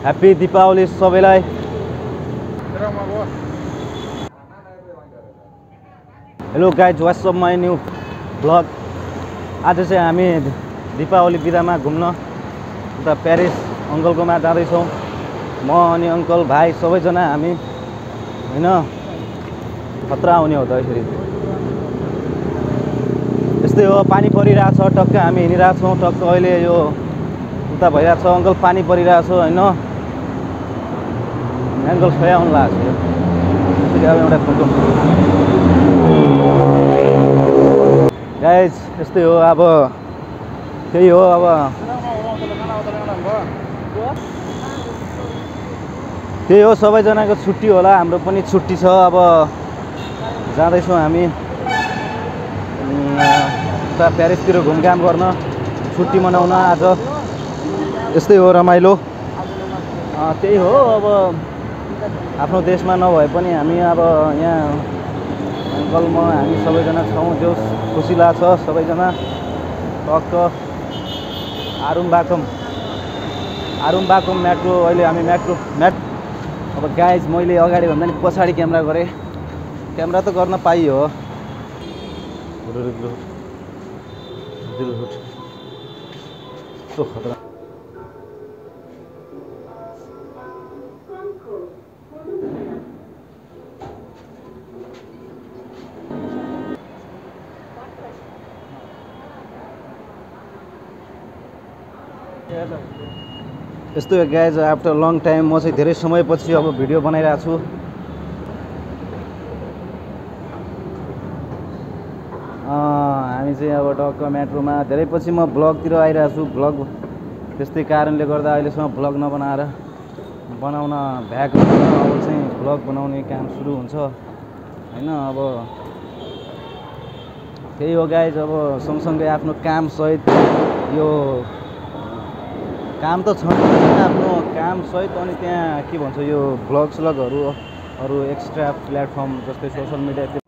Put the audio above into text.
Happy Deepawali सबैलाई। Hello guys, what's up my new vlog. आज चाहिँ हामी दीपावली बिदामा घुम्न उता प्यारिस अङ्कलकोमा जाँदैछौँ। म अनि अङ्कल भाइ सबैजना हामी होइन खतरा हुने हो त यसरी। यस्तै हो, पानी परिरहेछ, टक्क हामी हिँडिरहेछौँ। टक्क अहिले यो उता भइरहेछ, अङ्कल पानी परिरहेछ होइन। अङ्कल खोया आउनु लागेको छ। अब एउटा फोटो गाइज, यस्तै हो, अब त्यही हो। अब त्यही हो, सबैजनाको छुट्टी होला, हाम्रो पनि छुट्टी छ। अब जाँदैछौँ हामी उता प्यारिसतिर घुमघाम गर्न, छुट्टी मनाउन आज। यस्तै हो, रमाइलो। त्यही हो, अब आफ्नो देशमा नभए पनि हामी अब यहाँ अङ्कल म हामी सबैजना छौँ। त्यो खुसी लाग्छ सबैजना। टक्क आरुम्बाकुम मेट्रो, अहिले हामी मेट्रो। अब गाइज, मैले अगाडि भन्दा नि पछाडि क्यामेरा गरेँ। क्यामेरा त गर्न पाइयो हो। खतरा। यस्तो हो गाइज, आफ्टर लङ टाइम म चाहिँ धेरै समयपछि अब भिडियो बनाइरहेको छु। हामी चाहिँ अब टक्क मेट्रोमा, धेरै पछि म ब्लगतिर आइरहेको छु। ब्लग त्यस्तै कारणले गर्दा अहिलेसम्म ब्लग नबनाएर बनाउन भ्याएको छैन। अब चाहिँ ब्लग बनाउने काम सुरु हुन्छ होइन। अब त्यही हो गाइज, अब सँगसँगै आफ्नो कामसहित यो काम त छ आफ्नो कामसहित, अनि त्यहाँ के भन्छ यो ब्लग्सहरू अरू एक्स्ट्रा प्लेटफर्म जस्तै सोसल मिडिया।